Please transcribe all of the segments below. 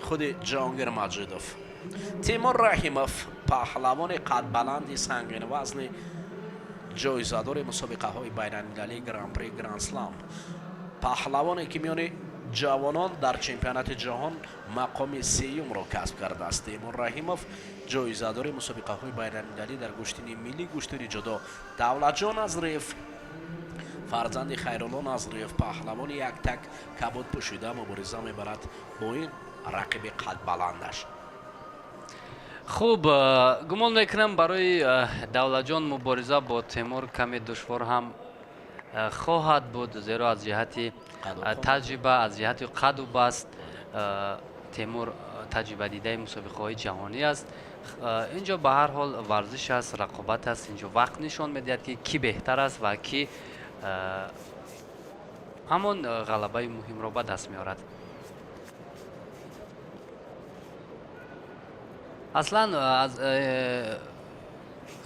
Худи Ҷаҳонгир Маҷидов. Темур Раҳимов, паҳлавони қадбаланди сангинвазни, ҷоизадори мусобиқаҳои байналмилалии Гран-при, Гранд-слам, паҳлавоне, ки миёни ҷавонон дар чемпионати ҷаҳон мақоми сеюмро касб кардааст. Темур Раҳимов, ҷоизадори мусобиқаҳои байналмилалӣ дар гӯштини миллӣ, гӯштини ҷудо. Давлатҷон Назриев, фарзанди Хайрулло Назриев, паҳлавони яктак кабуд пӯшида, мубориза мебарад бо ин рақиби қадбаландаш. Хуб, гумон мекунам, барои Давлатҷон мубориза бо Темур каме душвор ҳам хоҳад буд, зеро аз ҷиҳати таҷриба, аз ҷиҳати қаду баст Темур таҷрибадидаи мусобиқаҳои ҷаҳонӣ аст. Инҷо ба ҳар ҳол варзиш аст, рақобат аст. Инҷо вақт нишон медиҳад, ки кӣ беҳтар аст ва кӣ ҳамон ғалабаи муҳимро ба даст меорад. Аслан аз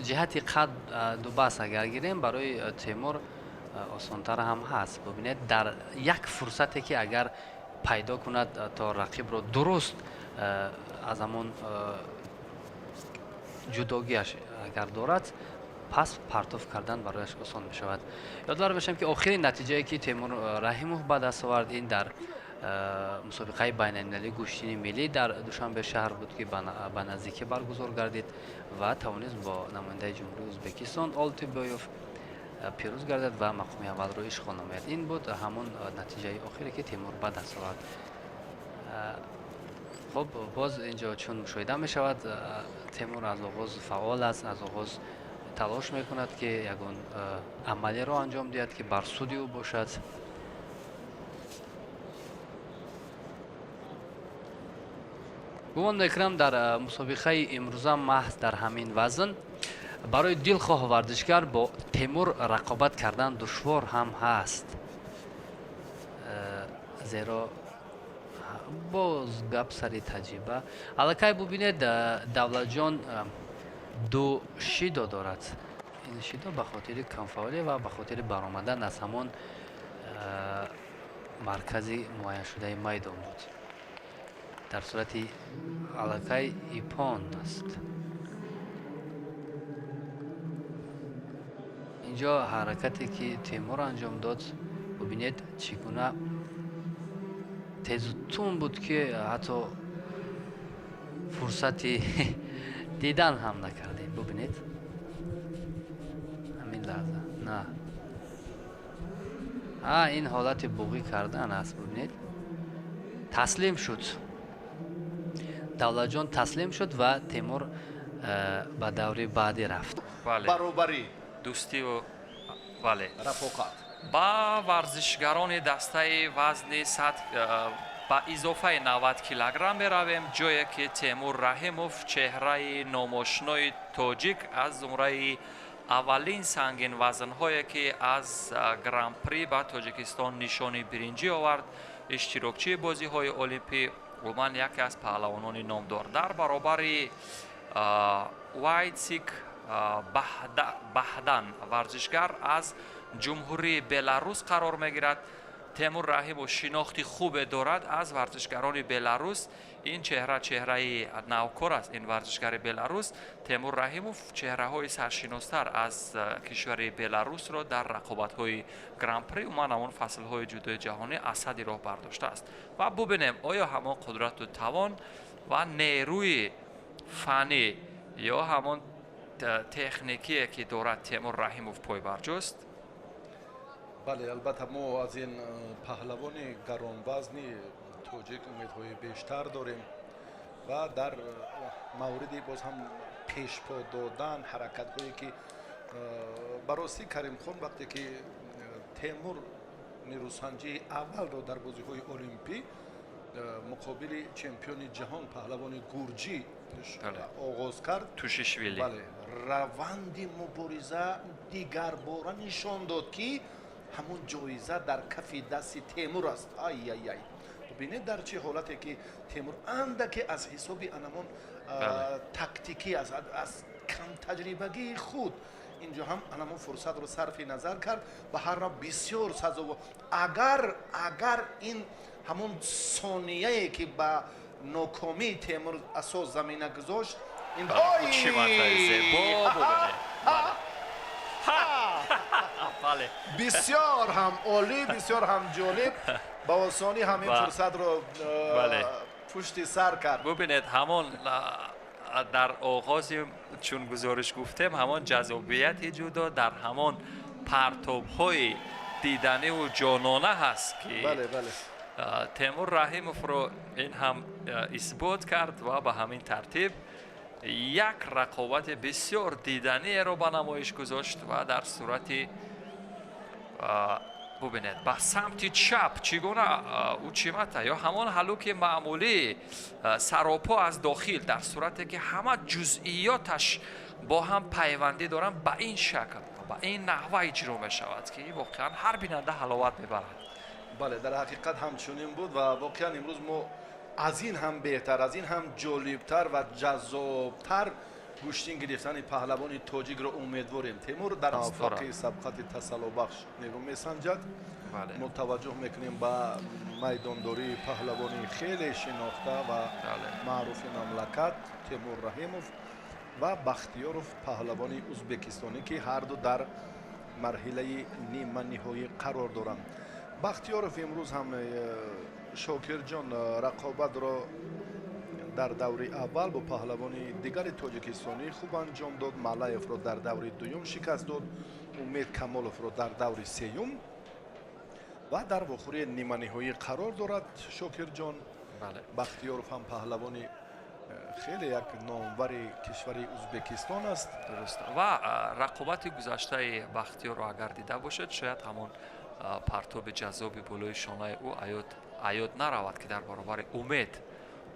ҷиҳати қаду баст агар гирем, барои Темур осонтар ҳам ҳаст. Бубинед, дар як фурсате ки агар пайдо кунад, то рақибро дуруст аз ҳамон ҷудогиаш агар дорад, пас партоф кардан барояш осон мешавад. Ёдовар мешавем, ки охирин натиҷае, ки Темур Раҳимов ба даст овард, ин дар мусобиқаи байналмилалии гӯштини миллӣ дар Душанбе шаҳр буд, ки ба наздикӣ баргузор гардид ва тавонист бо намояндаи Ҷумҳурии Ӯзбекистон Олтибоев пирӯз гардад ва мақоми аввалро ишғол намояд. Ин буд ҳамон натиҷаи охире, ки Темур ба даст овард. Хуб, боз инҷо чун мушоҳида мешавад, Темур аз оғоз фаъол аст, аз оғоз талош мекунад, ки ягон амалеро анҷом диҳад, ки бар суди ӯ бошад. Гумон мекунам, дар мусобиқаи имрӯза маҳз дар ҳамин вазн барои дилхоҳ варзишгар бо Темур рақобат кардан душвор ҳам ҳаст, зеро боз гап сари таҷриба. Аллакай бубинед, Давлатҷон ду шидо дорад. Ин шидо ба хотири камфаъолӣ ва ба хотири баромадан аз ҳамон маркази муайяншудаи майдон буд. Дар сурати аллакай иппон аст. Инҷо ҳаракате, ки Темур анҷом дод, бубинед, чӣ гуна тезу тун буд, ки ҳатто фурсати дидан ҳам накардем. Бубинед, ҳамин лаҳза на а ин ҳолати буғӣ кардан аст. Бубинед, таслим шуд Давлатҷон, таслим шуд ва Темур ба даври баъдӣ рафт. Баробарӣ. Дӯстиву бале. Рафоқат. Ба варзишгарони дастаи вазни сад ба изофаи 90 килограмм меравем, ҷое ки Темур Раҳимов, чеҳраи номошинои тоҷик, аз зумраи аввалин сангинвазнҳое, ки аз Гран-при ба Тоҷикистон нишони биринҷӣ овард, иштирокчии бозиҳои олимпӣ, умуман яке аз паҳлавонони номдор, дар баробари Вайтсик Баҳдан, варзишгар аз Ҷумҳурии Беларус қарор мегирад. Темур Раҳимов шинохти хубе дорад аз варзишгарони беларус. Ин чеҳра чеҳраи навкор аст, ин варзишгари беларус. Темур Раҳимов чеҳраҳои саршиностар аз кишвари Беларусро дар рақобатҳои Гран-при, умуман ҳамон фаслҳои ҷудои ҷаҳонӣ аз садди роҳ бардоштааст. Ва бубинем, оё ҳамон қудрату тавон ва нерӯи фаннӣ ё ҳамон техникие, ки дорад Темур Раҳимов, пойбарҷост. Бале, албатта, мо аз ин паҳлавони гаронвазни тоҷик умедҳои бештар дорем ва дар мавриди боз ҳам пешпо додан ҳаракатҳое, ки ба ростӣ, Каримхон, вақте ки Темур нерӯсанҷии аввалро дар бозиҳои олимпӣ муқобили чемпиони ҷаҳон, паҳлавони гурҷӣ оғоз кард, Тушишвили, бале, раванди мубориза дигарбора нишон дод, ки ҳамон ҷоиза дар кафи дасти Темур аст. Ай-ай-ай, бубинед, дар чӣ ҳолате ки Темур андаке аз ҳисоби анамон тактикӣ, аз камтаҷрибагии худ инҷо ҳам анамон фурсатро сарфи назар кард. Ба ҳар нав бисёр сазово. Агар ин ҳамон сонияе, ки ба Нокомии Темур асос замина гузошт. Чӣ зебо, бубинед! Бале. Бисёр ҳам олӣ, бисёр ҳам ҷолиб, ба осонӣ ҳам ин фурсатро пушти сар кард. Бубинед, ҳамон дар оғози чун гузориш гуфтем, ҳамон ҷаззобияти ҷудо дар ҳамон партобҳои диданиву ҷонона ҳаст, ки Темур Раҳимовро ин ҳам исбот кард ва ба ҳамин тартиб як рақобати бисёр диданиеро ба намоиш гузошт. Ва дар сурати, бубинед, ба самти чап чӣ гуна учимата ё ҳамон ҳалуки маъмулӣ, саропо аз дохил, дар сурате ки ҳама ҷузъиёташ бо ҳам пайвандӣ доранд, ба ин шакл ва ба ин наҳва иҷро мешавад, ки воқеан ҳар бинанда ҳаловат мебарад. Бале, дар ҳақиқат ҳамчунин буд ва воқеан имрӯз мо аз ин ҳам беҳтар, аз ин ҳам ҷолибтар ва ҷаззобтар гӯштин гирифтани паҳлавони тоҷикро умедворем. Темур дар афоқи сабқати тасаллобахш нерӯ месанҷад. Мо таваҷҷӯҳ мекунем ба майдондории паҳлавони хеле шинохта ва маъруфи мамлакат Темур Раҳимов ва Бахтиёров, паҳлавони узбекистонӣ, ки ҳарду дар марҳилаи ниманиҳоӣ қарор доранд. Бахтиёров имрӯз ҳам, Шокирҷон, рақобатро дар даври аввал бо паҳлавони дигари тоҷикистонӣ хуб анҷом дод, Малаевро дар даври дуюм шикаст дод, Умед Камоловро дар даври сеюм, ва дар вохӯрии ниманиҳоӣ қарор дорад, Шокирҷон. Бахтиёров ҳам паҳлавони хеле як номвари кишвари Узбекистон аст. Дуруст, ва рақобати гузаштаи Бахтиёрро агар дида бошед, шояд ҳамон партоби ҷаззоби болои шонаи ӯ аёд наравад, ки дар баробари Умед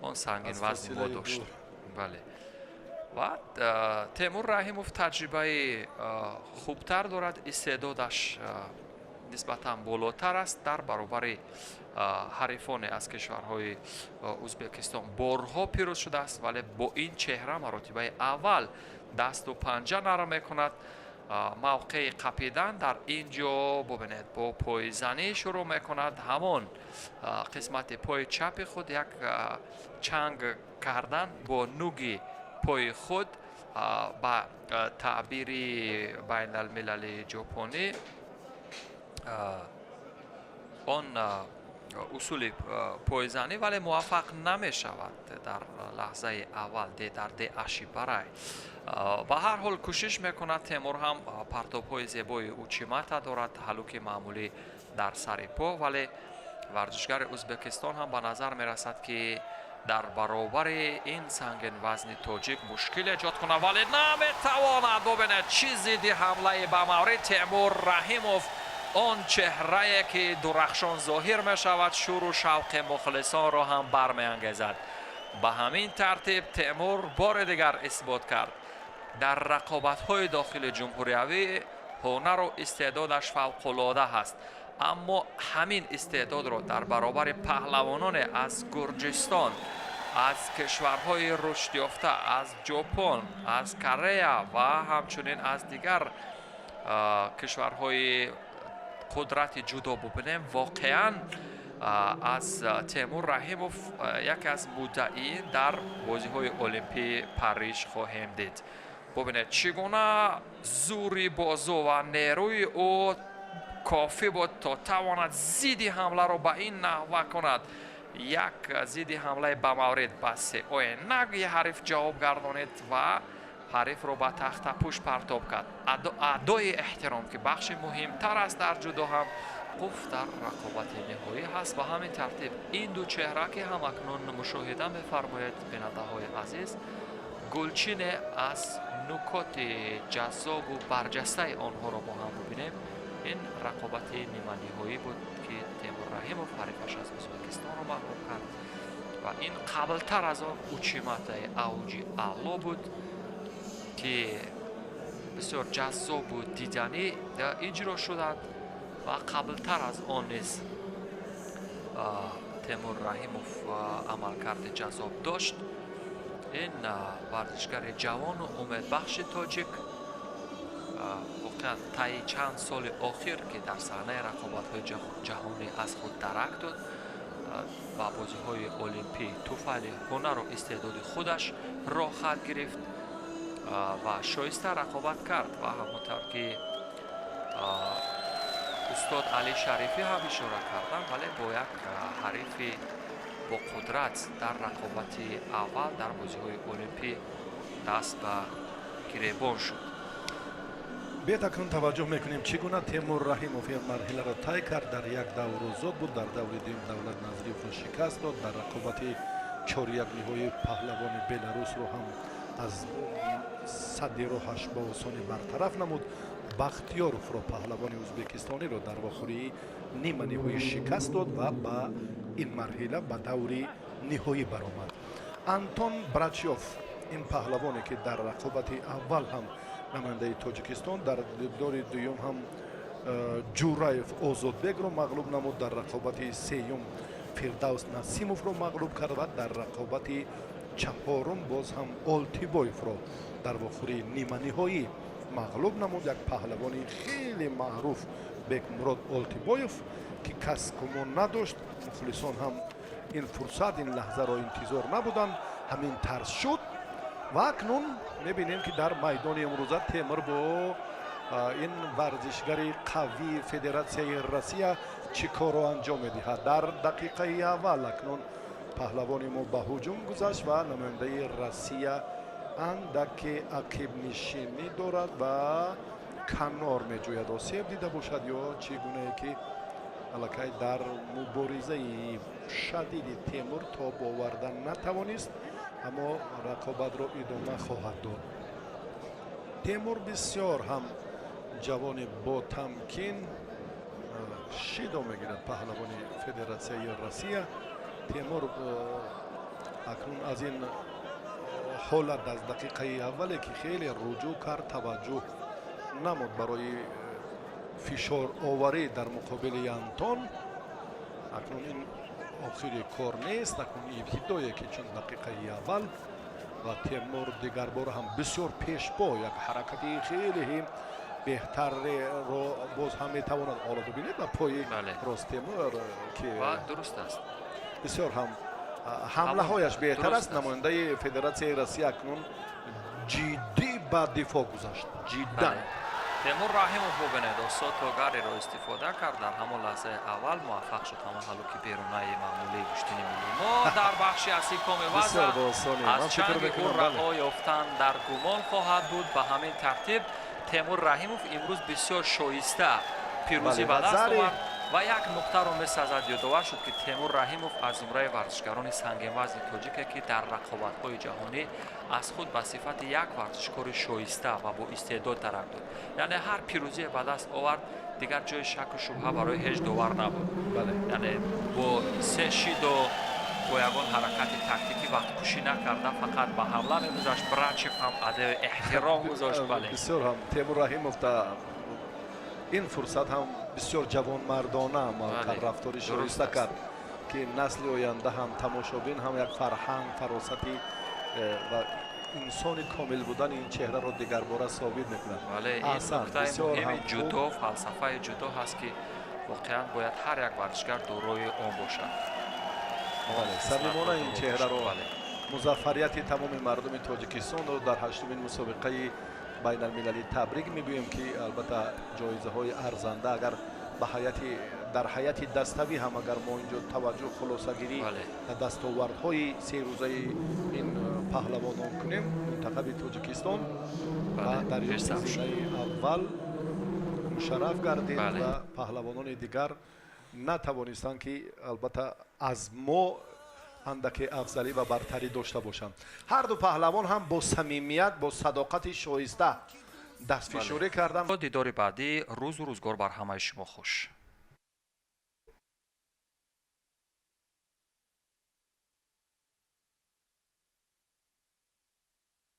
он сангинвазни мо дошт. Бале, ва Темур Раҳимов таҷрибаи хубтар дорад, истеъдодаш нисбатан болотар аст. Дар баробари ҳарифоне аз кишварҳои Узбекистон борҳо пирӯз шудааст, вале бо ин чеҳра маротибаи аввал дасту панҷа нарм мекунад. Мавқеи қапидан дар ин ҷо, бубинед, бо пойзанӣ шурӯъ мекунад. Ҳамон қисмати пои чапи худ як чанг кардан бо нуги пои худ, ба таъбири байналмилали ҷопонӣ он усули пойзанӣ, вале муваффақ намешавад дар лаҳзаи аввал дар деаши барай. Ба ҳар ҳол, кӯшиш мекунад Темур ҳам, партобҳои зебои учимата дорад, ҳалуки маъмулӣ дар сари по, вале варзишгари Узбекистон ҳам ба назар мерасад, ки дар баробари ин сангинвазни тоҷик мушкил эҷод кунад, вале наметавонад. Бубинед, чӣ зидди ҳамлаи ба маврид! Темур Раҳимов, он чеҳрае ки дурахшон зоҳир мешавад, шӯру шавқи мухлисонро ҳам бармеангезад. Ба ҳамин тартиб Темур бори дигар исбот кард, дар рақобатҳои дохили ҷумҳуриявӣ ҳунару истеъдодаш фавқулода ҳаст, аммо ҳамин истеъдодро дар баробари паҳлавононе аз Гурҷистон, аз кишварҳои рушдёфта, аз Ҷопон, аз Корея ва ҳамчунин аз дигар кишварҳои қудрати ҷудо бубинем, воқеан аз Темур Раҳимов яке аз муддаиин дар бозиҳои Олимпии Париж хоҳем дид. Бубинед, чӣ гуна зури бозу ва нерӯи ӯ кофӣ буд, то тавонад зидди ҳамларо ба ин наҳва кунад. Як зидди ҳамлаи ба маврид ба сеои наги ҳариф ҷавоб гардонид ва ҳарифро ба тахтапӯш партоб кард. Адои эҳтиром, ки бахши муҳимтар аст дар ҷудо, ҳам қуф дар рақобати ниҳоӣ ҳаст. Ба ҳамин тартиб ин ду чеҳра, ки ҳамакнун мушоҳида мефармоед, бинандаҳои азиз, гулчине аз нукоти ҷаззобу барҷастаи онҳоро мо ҳам бубинем. Ин рақобати ниманиҳоӣ буд, ки Темур Раҳимов ҳарифаш аз Ӯзбекистонро мағлуб кард, ва ин қаблтар аз он учиматаи авҷи аъло буд, ки бисёр ҷаззобу диданӣ иҷро шуданд. Ва қаблтар аз он низ Темур Раҳимов амалкарди ҷаззоб дошт. Ин варзишгари ҷавону умедбахши тоҷик воқеан таи чанд соли охир, ки дар саҳнаи рақобатҳои ҷаҳонӣ аз худ дарак дод. Ба бозиҳои олимпӣ туфайли ҳунару истеъдоди худаш роҳхат гирифт ва шоиста рақобат кард. Ва ҳамон тавр ки устод Алӣ Шарифӣ ҳам ишора карданд, вале бо як ҳарифи бо қудрат дар рақобати аввал дар бозиҳои олимпӣ даст ба гиребон шуд. Биёед, акнун таваҷҷӯҳ мекунем, чӣ гуна Темур Раҳимов ин марҳиларо тай кард. Дар як давр озод буд, дар даври дуюм Давлат Назриевро шикаст дод, дар рақобати чорякниҳои паҳлавони Беларусро ҳам аз садди роҳаш ба осонӣ бартараф намуд. Бахтиёровро, паҳлавони ӯзбекистониро, дар вохӯрии ниманиҳоӣ шикаст дод ва ба ин марҳила, ба даври ниҳоӣ баромад. Антон Брачёв, ин паҳлавоне, ки дар рақобати аввал ҳам намояндаи Тоҷикистон, дар дидори дуюм ҳам Ҷураев Озодбекро мағлуб намуд, дар рақобати сеюм Фирдавс Насимовро мағлуб кард ва дар рақобати чаҳорум боз ҳам Олтибоевро дар вохӯрии ниманиҳоӣ мағлуб намуд. Як паҳлавони хеле маъруф, Бекмурод Олтибоев, ки кас гумон надошт, мухлисон ҳам ин фурсат, ин лаҳзаро интизор набуданд, ҳамин тарз шуд. Ва акнун мебинем, ки дар майдони имрӯза Темур бо ин варзишгари қавии Федератсияи Россия чӣ корро анҷом медиҳад. Дар дақиқаи аввал акнун паҳлавони мо ба ҳуҷум гузашт ва намояндаи Россия андаке ақибнишинӣ дорад ва канор меҷӯяд. Осеб дида бошад ё чӣ гунае, ки аллакай дар муборизаи шадиди Темур тоб оварда натавонист, аммо рақобатро идома хоҳад дод. Темур бисёр ҳам ҷавони ботамкин, шидо мегирад паҳлавони Федератсияи Россия. Темур акнун аз ин ҳолат, аз дақиқаи аввале, ки хеле руҷӯъ кард, таваҷҷӯҳ намуд барои фишороварӣ дар муқобили Антон. Акнун ин охири кор нест, акнун ибтидое, ки чун дақиқаи аввал ва Темур дигарбора ҳам бисёр пешпо, як ҳаракати хеле беҳтарро боз ҳам метавонад. Ҳоло бибинед, ба пои рост Темур, ки дуруст аст. Бисёр ҳам ҳамлаҳояш беҳтар аст. Намояндаи Федератсияи Россия акнун ҷиддӣ ба дифоъ гузашт, ҷиддан. Темур Раҳимов, бубинед, осотогариро истифода кард. Дар ҳамон лаҳзаи аввал муваффақ шуд. Ҳамон ҳалуки берунаи маъмулии гӯштини миллӣ мо дар бахши аслӣ коми вазн аз чанги ӯ раҳо ёфтан дар гумон хоҳад буд. Ба ҳамин тартиб Темур Раҳимов имрӯз бисёр шоиста пирӯзӣ ба даст овард ва як нуқтаро месазад. Ёдовар шуд, ки Темур Раҳимов аз зумраи варзишгарони сангинвазни тоҷике, ки дар рақобатҳои ҷаҳонӣ аз худ ба сифати як варзишкори шоиста ва бо истеъдод дарак дод. Яъне ҳар пирӯзие ба даст овард, дигар ҷои шаку шубҳа барои ҳеҷ довар набуд. Яъне бо се шидо, бо ягон ҳаракати тактикӣ вақткушӣ накарда, фақат ба ҳамла мегузашт. Брачев ҳам адои эҳтиром гузошт, бале. Бисёр ҳам Темур Раҳимов ин фурсат ҳам бисёр ҷавонмардона амал кард, рафтори шоиста кард, ки насли оянда ҳам, тамошобин ҳам як фарҳанг, фаросати ва инсони комил будани ин чеҳраро дигарбора собит мекунад. Бале, ин нуктаи муҳими ҷудо, фалсафаи ҷудо ҳаст, ки воқеан бояд ҳар як варзишгар дорои он бошад. Самимона ин чеҳраро, музаффарияти тамоми мардуми Тоҷикистонро дар ҳаштумин мусобиқаи байналмилалӣ табрик мегӯем, ки албатта ҷоизаҳои арзанда, агар ба ҳайати дар ҳайати даставӣ ҳам, агар мо инҷо таваҷҷӯҳ, хулосагирӣ дар дастовардҳои серӯзаи ин паҳлавонон кунем, мунтахаби Тоҷикистон ва дар зинаи аввал мушарраф гардид ва паҳлавонони дигар натавонистанд, ки албатта аз мо андаке афзалӣ ва бартарӣ дошта бошанд. Ҳарду паҳлавон ҳам бо самимият, бо садоқати шоиста дастфишорӣ карданд. Дидори баъдӣ. Рӯзу рӯзгор бар ҳамаи шумо хуш.